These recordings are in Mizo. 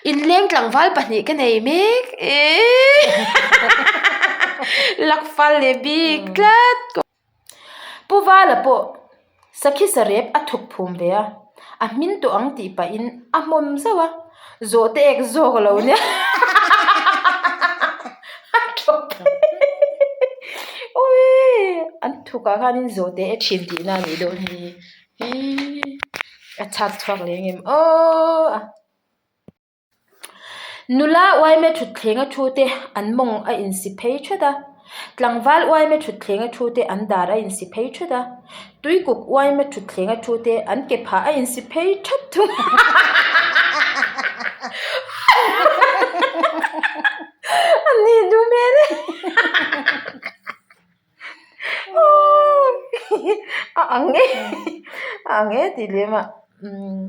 Inleng tlangval pahnih ka nei mek e Lakfal leh bik tlat. Pu Vala pawh sakhi sarep a thuk phum ve a, a hmin tawh ang tih pahin a hmawm zauh a, zawhte ek zawk a lo nia a thawk Awii an thukah khanin zawhte e thin tihna a nih dawn hi hii a chhak chhuak leh ang em aww. Nula uaime thutthleng a thu te an mawng a insi phei that a, tlangval uaime thutthleng a thu te an dar a insi phei that a, tuikuk uaime thutthleng a thu te an ke phah a insi phei that thung a a ni duh hmel e a ang e a ang e tih lem ah umm.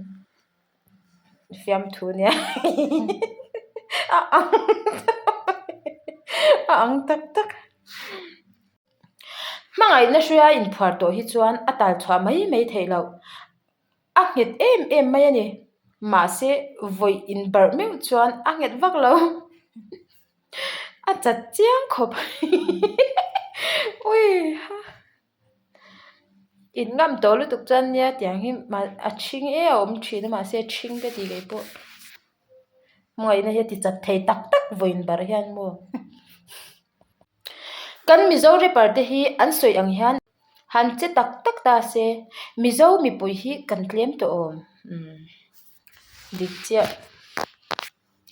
Fiamthu nia a ang a ang tak tak. Hmangaihna hruia inphuar tawh hi chuan a tal chhuah mai mai theih loh. A nghet em em mai a ni. Mahse vawi inbarh meuh chuan a nghet vak lo. A chat chiang khawp ui ha. In ngam tawh lutuk chuan nia tiang hi a ṭhing e a awm ṭhin a mahse ṭhing ka tih leh pawh hmangaihna hi a ti chat thei tak tak vawiin barh hian maw kan mizo rapper te hi an sawi ang hian han che tak tak ta se mizo mipui hi kan tlem tawh awm umm dik chiah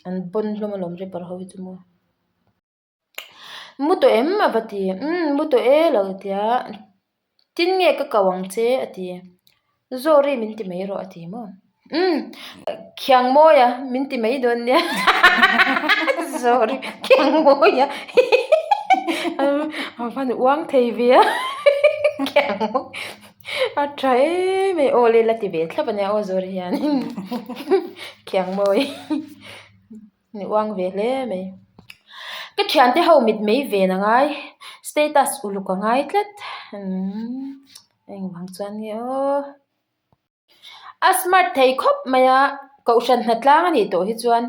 an bawn hlawm alawm rapper ho hi chu maw. Mu tawh em? A va ti. Umm, mu tawh e lo ti a. Tin nge ka ko ang che? A ti. Zawri min ti mai rawh a ti maw? Umm, Khiangmawia min ti mai dawn nia. Zawri, Khiangmawia. A van uang thei ve a. Khiangmawi a tha em em. Aw le la ti ve thlap a nia aw Zawri hian. Khiangmawi. Ni uang ve hle mai. Ka thiante ho mit mei ven a ngai, status uluk a ngai tlat. Umm engvang chuan nge aw. A smart thei khawp mai a, kohhran hnatlang a nih tawh hi chuan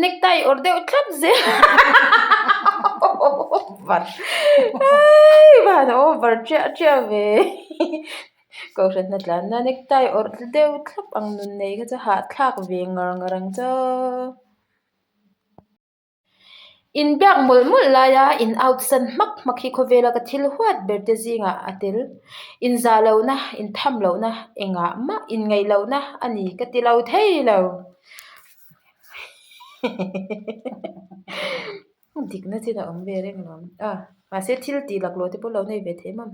necktie awrh deuh thlap zel over van over chiah chiah ve. Kohhran hnatlanna necktie awrh deuh thlap ang nun nei kha chu hahthlak ve ngar ngar ang chaw. Inbiak mawlh mawlh laia in out san hmak hmak hi khawvela ka thil huat ber te zingah a tel. Inzah lohna, intham lohna, engah mah inngaih lohna a ni ka ti lo thei lo. Dikna chin a awm ve reng lo. A, mahse thil tih laklawh te pawh lo nei ve thei mawm.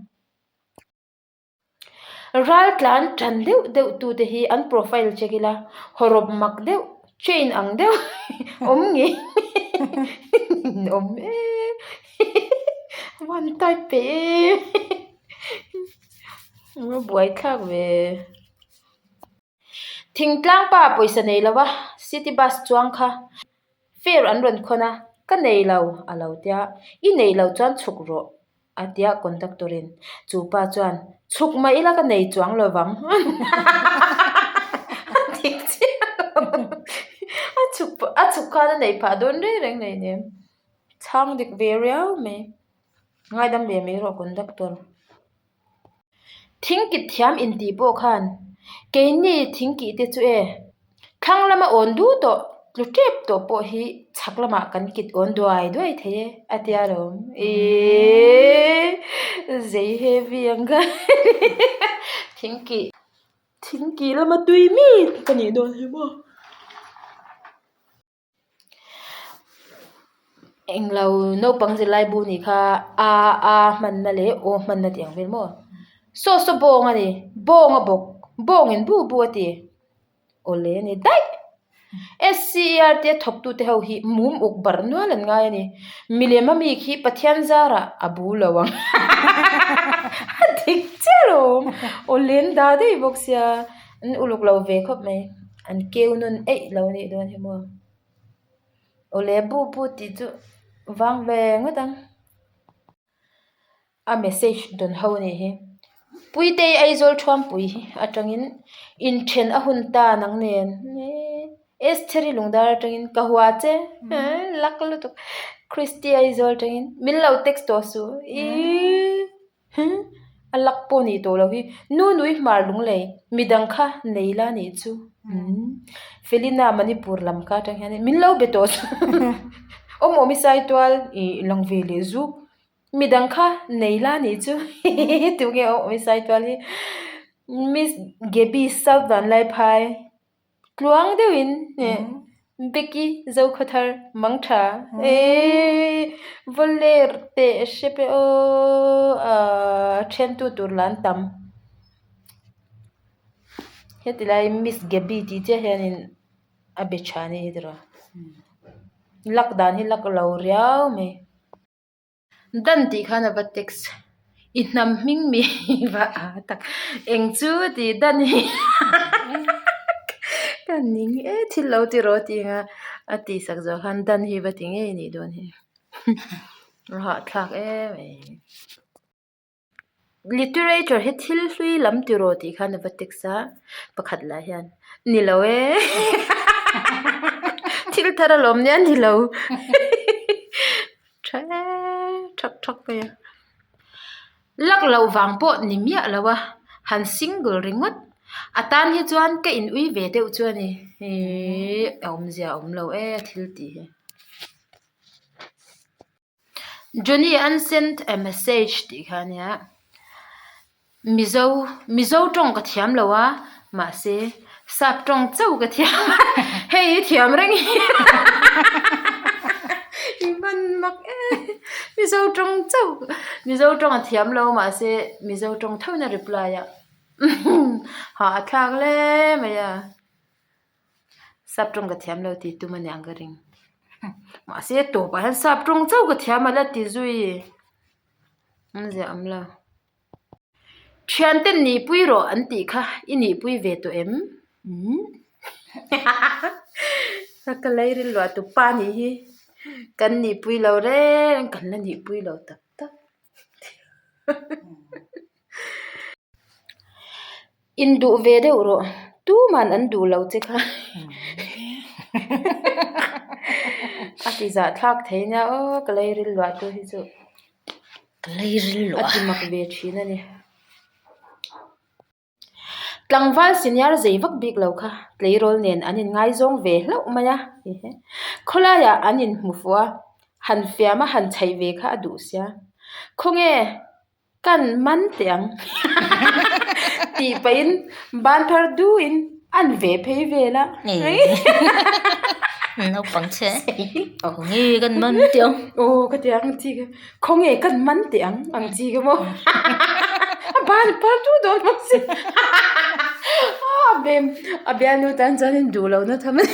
Ral tlan tan deuh deuh tu te hi an profile check ila hawrawp mak deuh chain ang deuh awm ngei awm em one type pe em a buaithlak ve. Thingtlang pa pawisa nei lo a city bus chuang kha fare an rawn khawn a ka nei lo a lo tia i nei lo chuan chhuk rawh a tia conductor in chu pa chuan chhuk mah ila ka nei chuang lo vang a dik chiah a chhuk a chhuk khan a neih phah dawn reng reng nei nen chhang dik ve riau mai ngaidam ve mai rawh conductor. Thingkit thiam intih pawh khan keini thingkih te chu e thlang lama awn duh tawh tlu tep tawh pawh hi chhak lamah kan kit awn duai duai thei e a tia lo ihh zei heavy ang kha thingkih thingkih lama tui mi ka nih dawn hi maw. Englo naupang zirlai bu nih kha a a hmanna leh aw hmanna tih ang vel maw saw saw bawng a ni bawng a bawk bawngin bu bu a ti awle a ni daih S C E R te thawk tute ho hi mum uk barh nual an ngai a ni milem ami khi Pathian zarah a bu lo ang a dik chiah alawm awle an dah daih bawk sia an uluk lo ve khawp mai. An keu nawn eih lo anih dawn hi maw. Awle bu bu tih chu vang ve ngawt ang. A message dawn ho anih hi. Puitei Aizawl Thuampui hi atangin inthen a hun ta nang nen. Estheri Lungdar atangin ka hua che luck lutuk Christy Aizawl atangin min lo text tawh suh ih a luck pawh nih tawh loh hi Nu Nui Hmar Lunglei midang kha nei la nih chu Felina Manipur lam kha atang hian min lo be tawh suh Awm awm i Saitual ih lang ve leh zuk Midang kha nei la nih chu tunge awm awm i Saitual hi Miss Gaby South Vanlaiphai. Tluang deuhin Becky Zokhawthar Mangtha eii Vawler teh hrep e aw ahh thiantu tur lah an tam heti lai Miss Gaby tih chiah hianin a be tha a ni hi tiraw lak dan hi lak lo riau mai. Dan tih khan a va text i hnam hming mi va a tak eng chu tih dan hi ka ning e thil lo ti rawh tih anga a tih sak zawh khan dan hi va ti ngei anih dawn hi a hahthlak em mai. Literature hi thil hlui lam ti rawh tih khan a va text a, pakhat lah hian ni lo e thil thar alawm nia ni lo tha thak thak mai a, luck loh vang pawh ni miah lo a, han single ringawt a tan hi chuan ka in ui ve deuh chu a ni ihh a awmzia a awm lo e thil tih hi. Johnny an sent a message tih kha ania Mizo Mizo tawng ka thiam lo a mahse sap tawng chauh ka thiam a hei hi thiam reng hi i hman mak em Mizo tawng chauh Mizo tawng a thiam lo mahse Mizo tawng thauhin a reply a hah a thlak hle mai a. Sap tawng ka thiam lo tih tum a niang ka ring. Mahse tawpah hian sap tawng chauh ka thiam a la ti zui. An ziah awm lo. Thianten nihpui rawh an tih kha i nihpui ve tawh em? Umm ka lei ril luah tu pa nih hi kan nihpui lo reng kan la nihpui lo tak tak. Induh ve deuh rawh, tuman an duh lo che kha a ti zah thlak thei nia aw ka lei ril luah tu hi chu Ka lei ril luah a ti mak ve thin a ni. Tlangval senior zei vak bik lo kha tleirawl nen an inngaizawng ve hlauh mai a, khawlaiah an inhmu fuh a, han fiam a han chhaih ve kha a duh sia. Khawnge Kan man teh ang tih pahin ban phar duhin an ve phei vel a. Naupang chhe khawnge kan man teh ang. Aw ka ti ang chi kha khawnge kan man teh ang ang chi kha maw a ban phar duh dawn bawk si a bem a bialnu tan chuan in duh lohna tham a ni.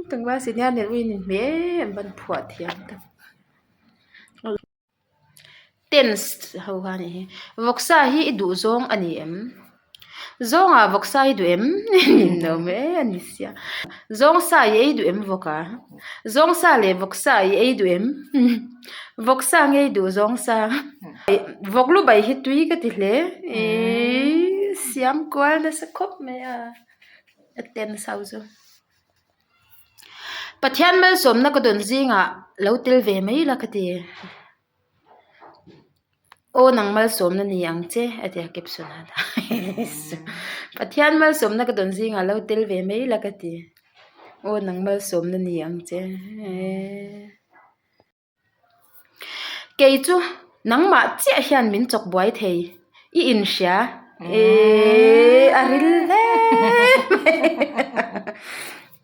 Tlangval senior nen uin inhmeh em an phuah thiam tak. Tents ho kha a nih hi vawksa hi i duh zawng a ni em zawngah vawksa i duh em ni awm e a ni sia zawngsa i ei duh em vawk a zawngsa leh vawksa i ei duh em vawksa nge i duh zawngsa vawk lu bai hi tui ka ti hle ihh siam kual nasa khawp mai a a tents ho chu. Pathian malsawmna ka dawn zingah lo tel ve mai la ka ti. Aw nang malsawmna ni ang che a ti a caption a dah Pathian malsawmna ka dawn zingah lo tel ve mai la ka ti. Aw nang malsawmna ni ang che. Kei chu nangmah chiah hian min chawk buai thei i inhria eee a ril hle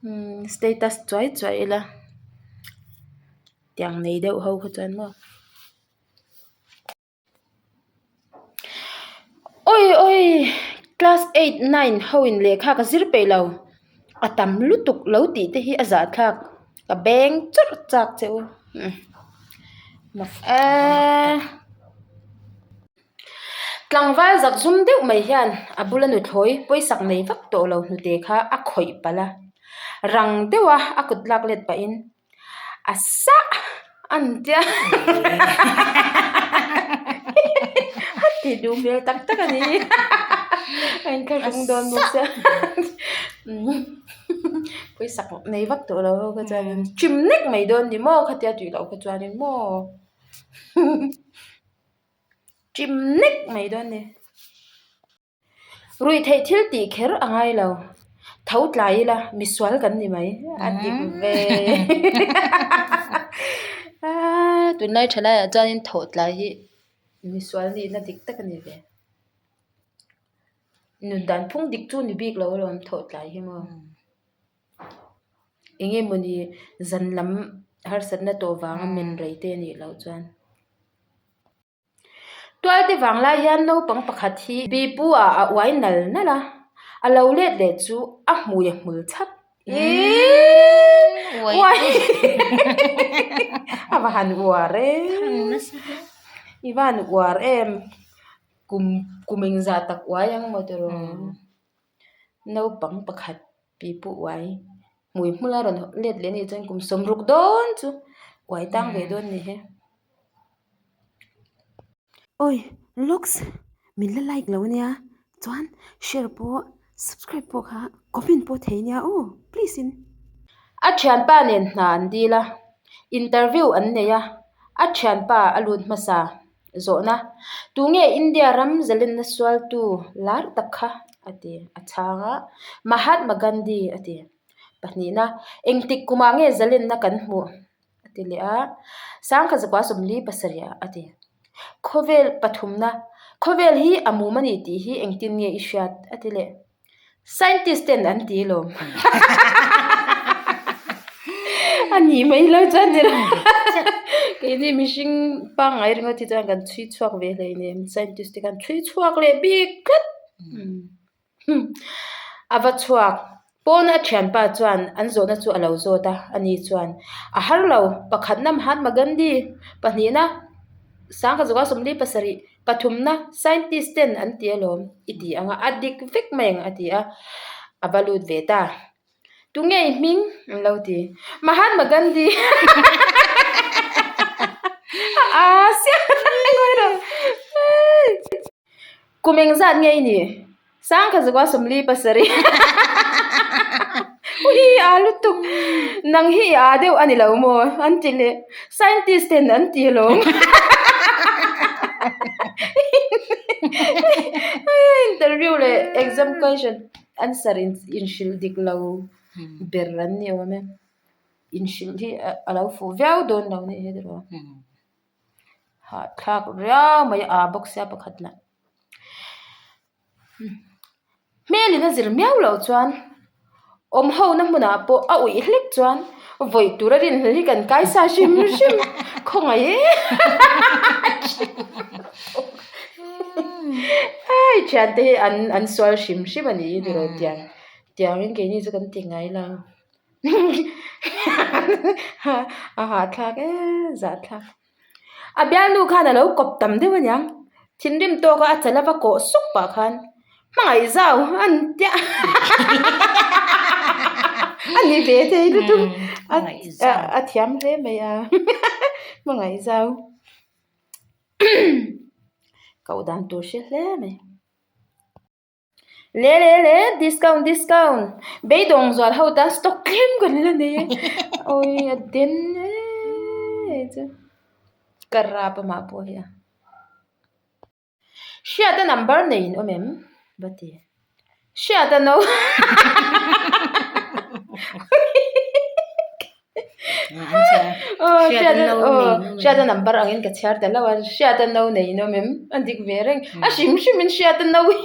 mai status chuai chuai ila tiang nei deuh ho kha chuan maw. Awi awi class eight nine ho in lehkha ka zir peih lo a tam lutuk lo tih te hi a zah thlak ka beng chawrh chak che u mak eee tlangval zak zum deuh mai hian a bula nuthlawi pawisak nei vak tawh lo hnute kha a khawih palh a rang deuh a a kut lak let pahin. A sah an tia a ti duh hmel tak tak a ni. A inthlahrung dawn bawk sia. Pawisa nei vak tawh lo ho kha chuanin chim nek mai dawn ni maw khatia tih loh kha chuanin maw chim nek mai dawn ni. Ruih theih thil tih kher a ngai lo. Tho tlai ila misual kan ni mai a dik ve. Tunlai thalaiah chuanin thawh tlai hi misual nihna dik tak a ni ve. Nun dan phung dik chu ni bik lo alawm thawh tlai hi maw. Eng emawni zan lam harsatna tawh vanga men rei te a nih loh chuan. Tualte vang lai hian naupang pakhat hi pipu ah a uai nal nal a, a lo let leh chu a hmui a hmul chhap. Iiii uai a va han uar em i va han uar em kum kum engzah tak uai ang maw tiraw naupang pakhat pipu uai hmui hmul a rawn let leh anih chuan kum sawmruk dawn chu uai tang ve dawn ni hi. Oi looks min la like lo ania chuan share pawh subscribe pawh kha comment pawh thei ania aw please in. A thianpa nen hna an dil a, interview an nei a, a thianpa a lut hmasa zawhna tunge India ram zalenna sualtu lar tak kha a ti a chhang a, Mahatma Gandhi a ti. Pahnihna, engtik kumah nge zalenna kan hmuh? a ti leh a, Sangkhat zakua 40 pasarih a ti. Khawvel pathumna, khawvel hi a mum a ni tih hi engtin nge i hriat? a ti leh. Scientist ten an ti lawm. A nih mai lo chuan ni lo. Keini mihring pangngai ringawt hi chuan kan chhui chhuak ve hleinem, scientist te khan chhui chhuak leh bik tlat. A va chhuak. Pawna a thianpa chuan an zawhna chu a lo zawt a, ani chuan, A har lo, pakhatna Mahatma Gandhi, pahnihna Sangkhat Zakua 47, pathumna scientist ten an ti alawm i ti ang a, a dik vek mai ang a ti a, a va lut ve ta. Tunge i hming? An lo ti. Mahatma Gandhi. A siam Kum engzat nge i nih? Sangkhat zakua 47. Ui a lutuk. Nang hi i a deuh a ni lo maw? An ti leh. Scientist ten an ti alawm. Interview leh exam question answer inhrilh dik lo ber an ni awm e. Inhrilh hi a lo fuh viau dawn lo nih hi tiraw. Hahthlak riau mai a bawk sia pakhat lah. Hmelin a zir miau loh chuan awm ho na hmunah pawh a uih hlek chuan vawi tur a rinhlelh hi kan kai sa hrim hrim khawngaih e Hei thiante hi an an sual hrim hrim a ni hi tiraw tiang tiangin keini chu kan ti ngai lo. A hahthlak e zahthlak. A bialnu khan a lo kawp tam deuh aniang thinrim tawka a chal ava kawh suk pah khan hmangaih zau a ni tia a ni ve thei lutuk a thiam hle mai a hmangaih zau koh dan tur hre hle mai. Le le le discount discount beidawng zual ho tan stock tlem kan la nei e awi a den e chu ka rap amah pawh hi a hriata number nei in awm em va ti hriata no Hriata number angin ka chhiar ta lo a, Hriata no nei in awm em? A dik ve reng. A hrim hrim in Hriata no hi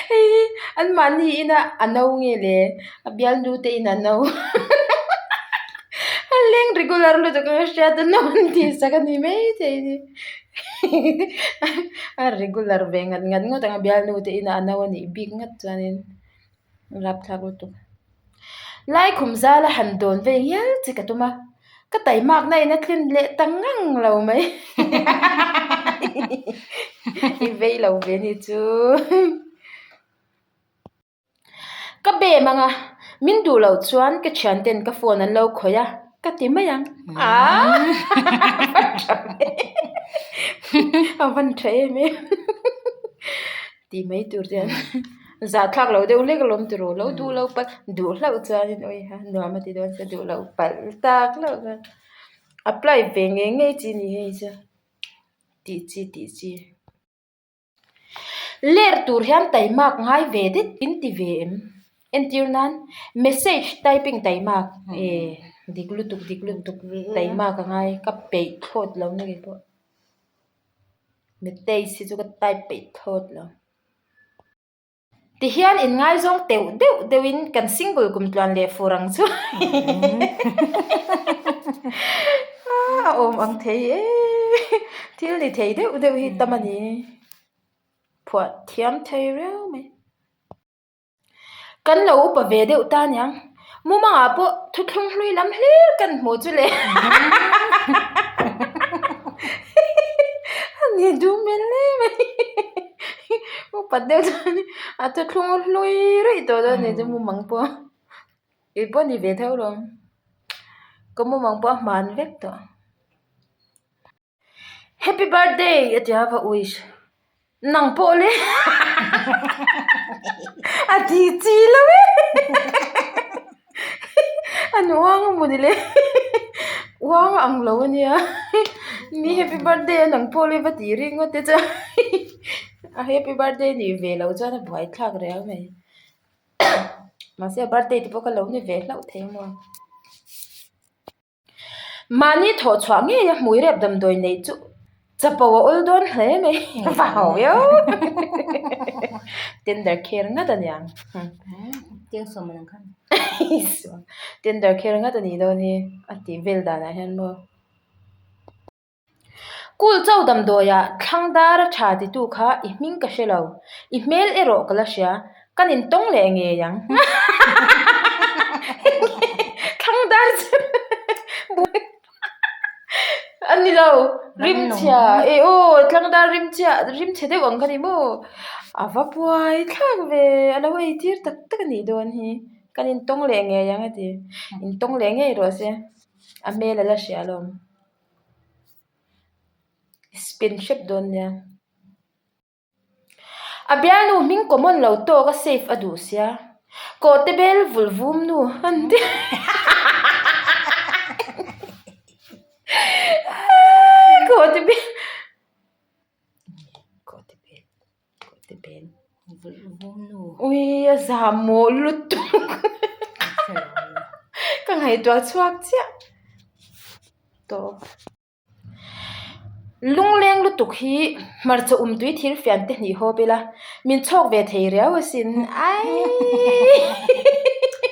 hei hi anmahni ina a no nge le a bialnu te in a no a leng regular lutuk anga Hriata no an tih sak a ni maithei a ni a regular ve ngat ngat ngawt ang a bialnu te ina a no a nih bik ngat chuanin. Rapthlak lutuk. Laikhum zala han dawn vei ngial che ka tum a, ka taimakna in a tlin leh ta ngang lo mai. I vei lo ve ni chu. Ka bem ang a, min duh loh chuan ka thianten ka phone an lo khawih a, ka ti mai ang. Aaa a van tha em em. Tih mai tur te an zahthlak lo deuh hlek alawm tiraw lo duh lo palh duh hlauh chuanin awi ha nuam a ti dawn se duh loh palh tak hlauh chuan apply ve ngei ngei chi ni hei chu tih chi tih chi. Ler tur hian taimak ngai ve det in ti ve em? Entir nan message typing taimak e dik lutuk dik lutuk taimak a ngai ka peih thlawt lo na kei pawh. Message hi chu ka type peih thlawt lo. Tihian inngaizawng teuh deuh deuhin kan single kum tluan leh fur ang chu a awm ang thei e thil ni thei deuh deuh hi tam a ni phuah thiam thei riau mai. Kan lo upa ve deuh ta aniang. Mumangah pawh thuthlung hlui lam hlir kan hmuh chu le. A ni duh hmel hle mai. Upa deuh chuan a thuthlung hlui rih tawh dawn a ni chu mumang pawh. Kei pawh a ni ve tho lo. Ka mumang pawh a hman vek tawh. Happy birthday a ti a va wish nang pawh le a ti chi lo e an uang a mawni le uang a ang lo a nia mi happy birthday a nang pawh le va tih ringawt te chuan a happy birthday nih ve loh chuan a buaithlak riau mai mahse a birthday te pawh kha lo ni ve hlauh thei maw. Mahni thawh chhuah ngei a hmui rep damdawi neih chu chapo a awl dawn hle mai va ho viau tender kher ngat a niang tender kher ngat a nih dawn hi a tih vel danah hian maw. Kul chau damdawiah thlang dar a tha titu kha i hming ka hre lo, i hmel erawh ka la hria, kan intawng leh ngei ang. Thlang dar chu a ni lo, rimchhia e aw thlang dar rimchhia rimchhe deuh ang kha ni maw? A va buai thlak ve, a lo eitir tak tak a nih dawn hi, kan intawng leh ngei ang a ti, intawng leh ngei rawh se, a hmel a la hria alawm. Spin hrep dawn nia. A bialnu hming common lo tawk a save a duh sia. Kawhte bel vulh vum nu an ti. Kawhte bel. Kawhte bel. Kawhte bel. Vulh vum nu. Ui a zah mawh lutuk. Ka ngaihtuah chhuak chiah. Tawp. Lungleng lutuk hi hmarcha um tui thir fian te hnih hawp ila min chhawk ve thei riau asin. Ai.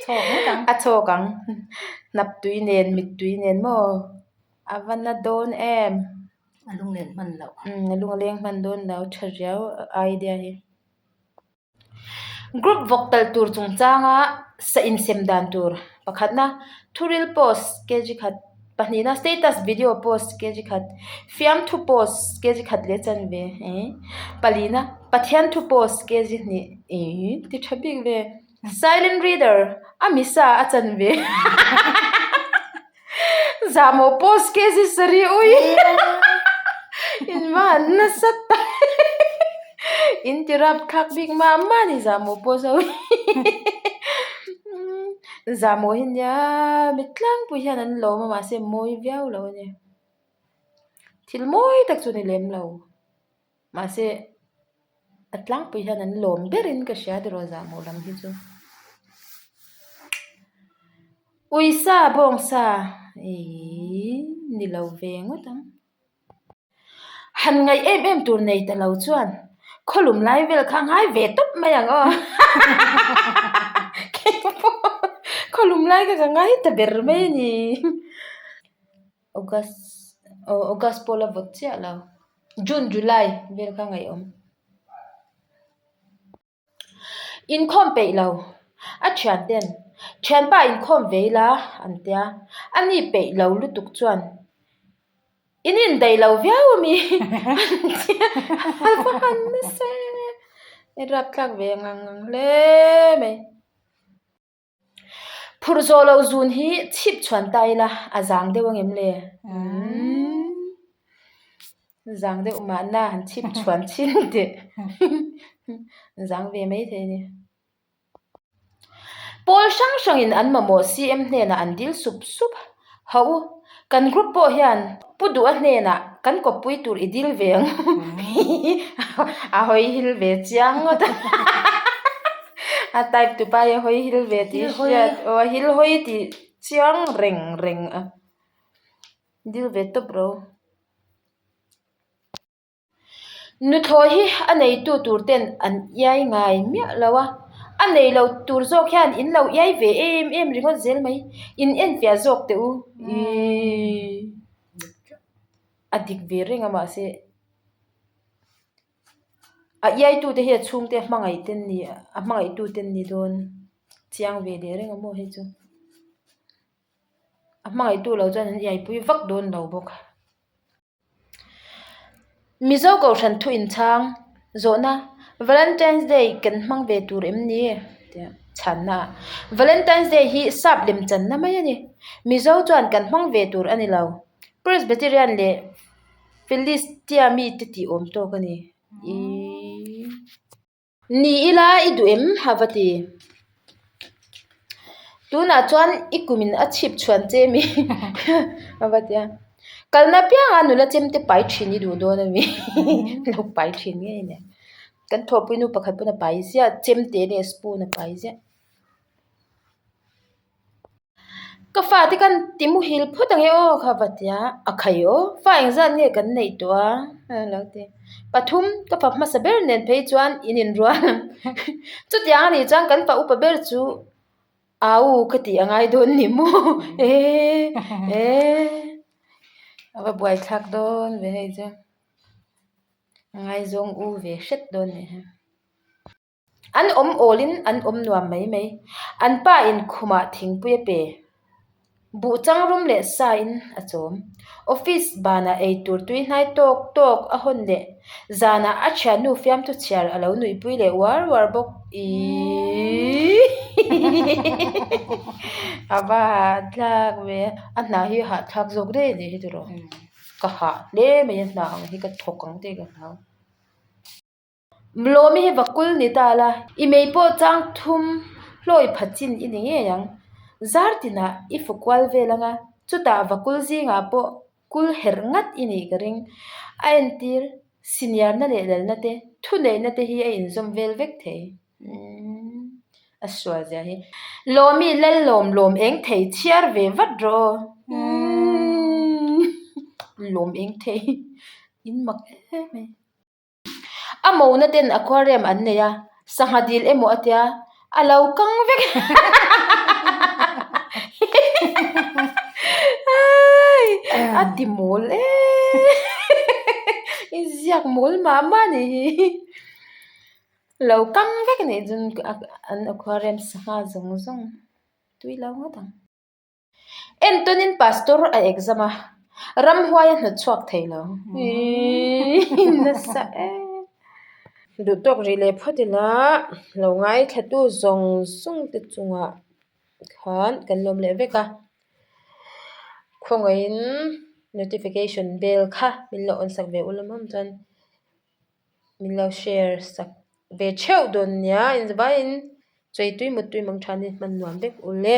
Chhawk ngawt ang. A chhawk ang. Hnap tui nen mit tui nen maw. A va na dawn em. A lunglen hman loh. Umm a lungleng hman dawn lo tha riau idea hi. Group vawk talh tur chungchanga sa insem dan tur pakhatna thuril post kg khat pahnihna status video post kg khat fiamthu post kg khat leh chanve eh palina Pathian thu post kg hnih eh ti tha bik ve silent reader a misa a chanve Zahmawh post kg sarih ui in va han nasa tak in ti rap thlak bik mah mah a ni zahmawh post ho hi zahmawh hi nia mi tlangpui hian an lawm a mahse mawi viau lo a ni thil mawi tak chu a ni lem lo mahse a tlangpui hian an lawm berin ka hria tiraw zahmawh lam hi chu. Uisa bawngsa ihh ni lo ve ngawt ang. Han ngaih em em tur nei ta lo chuan khawlum lai vel kha ngai ve tawp mai ang aw khawlum lai kha ka ngai ta ber mai a ni. August aw August pawh la vawt chiah lo June July vel kha ngaihawm. Inkhawm peih lo a thian ten thianpa inkhawm ve ila an tia a ni peih lo lutuk chuan in indaih lo viau a mi an tia a va han nasa e rapthlak ve ngang ngang hle mai. Phurh zawh loh zun hi chhip chhuan ta ila a zang deuh angem le? Umm. Zang deuh mahna han chhip chhuan chhin teh zang ve mai thei a ni. Pawl hrang hrangin an mamawh CM hnenah an dil sup sup. Hau u, kan group pawh hian Pu Duha hnenah kan kawppui tur i dil ve ang a hawi hil ve chiang ngawt a a type tupa hi a hawi hil ve tih hriat aw a hil hawi tih chiang reng reng a dil ve tawp ro. Nuthlawi hi a neitu tur ten an iai ngai miah lo a, a nei lo tur zawk hian in lo iai ve em em ringawt zel mai, in enfiah zawk teh u iiii a dik ve reng a mahse a iai tute hi a chhungte a hmangaih te an ni a hmangaih tute an ni dawn chiang ve leh reng a maw hei chu. A hmangaihtu lo chuan an iaipui vak dawn lo bawk. Mizo Kohhran thu inchhang zawhna Valentine's Day kan hmang ve tur em ni? Tia chhanna ah Valentine's Day hi sap lem channa mai a ni. Mizo chuan kan hmang ve tur a ni lo. Presbyterian leh Philistia mite tih awm tawk a ni. Ii. Ni ila i duh em? A va ti. Tunah chuan i kumin a chhip chhuan che mi? A va ti a. Kalna pianga nula chemte pai thin i duh dawn a mi? Lo pai thin ngei nen. Kan thawhpui nu pakhat pawn a pai ziah, chemte leh spoon a pai ziah. Ka fate khan ti muhil phawt ang e aw kha va ti a, a khai aw, fa engzat nge kan neih tawh a a lo ti. Pathum ka fa hmasa ber nen phei chuan in inrual ang chutiang a nih chuan kan fa upa ber chu au ka tih a ngai dawn ni maw eh eh a va buaithlak dawn ve hei chu ngaizawng u ve hret dawn nih hi. An awm awlin an awm nuam mai mai. An pa in khumah thingpui a pe. Buh chang rum leh sa in a chawm. Office banah ei tur tui hnai tawk tawk a hawn leh zanah a thiannu fiamthu chhiar a lo nuihpui leh uar uar bawk. Iiii a va hahthlak ve a. A hna hi hahthlak zawk daih a nih hi tiraw. Ka hah hle mai a hna ang hi ka thawk ang tih ka hlau. Lawmi hi vakul ni ta la, i mei pawh chang thum hlawi pha chin i ni ngei ang. Zar tinah i fu kual vel anga, chutah vakul zingah pawh kul herh ngat i nih ka ring. A entir, siniarna leh lalna te, thuneihna te hi a inzawm vel vek thei. Umm, a sual zia hi. Lawmi lal lawm lawm eng thei chhiar ve vat rawh aw. Umm, lawm eng thei, in mak em mai. A mona ten aquarium an nei a, sangha dil emaw a tia, a lo kang vek a ti mawl em i ziak mawl mah mah a nih hi lo kang vek a nih chuan an aquarium sangha zawng zawng tui lo ngawt ang. Entawnin pastor a exam a, ramhuai a hnawt chhuak thei lo. Nasa em. Duh tawk rih leh phawt ila lo ngaithlatu zawng zawng te chungah khan kan lawm leh vek a. Khawngaihin notification bell kha min lo on sak ve ula mawm chuan min lo share sak ve theuh dawn nia. Inzavaiin chawi tui mut tui mang tha ni hman nuam vek ule.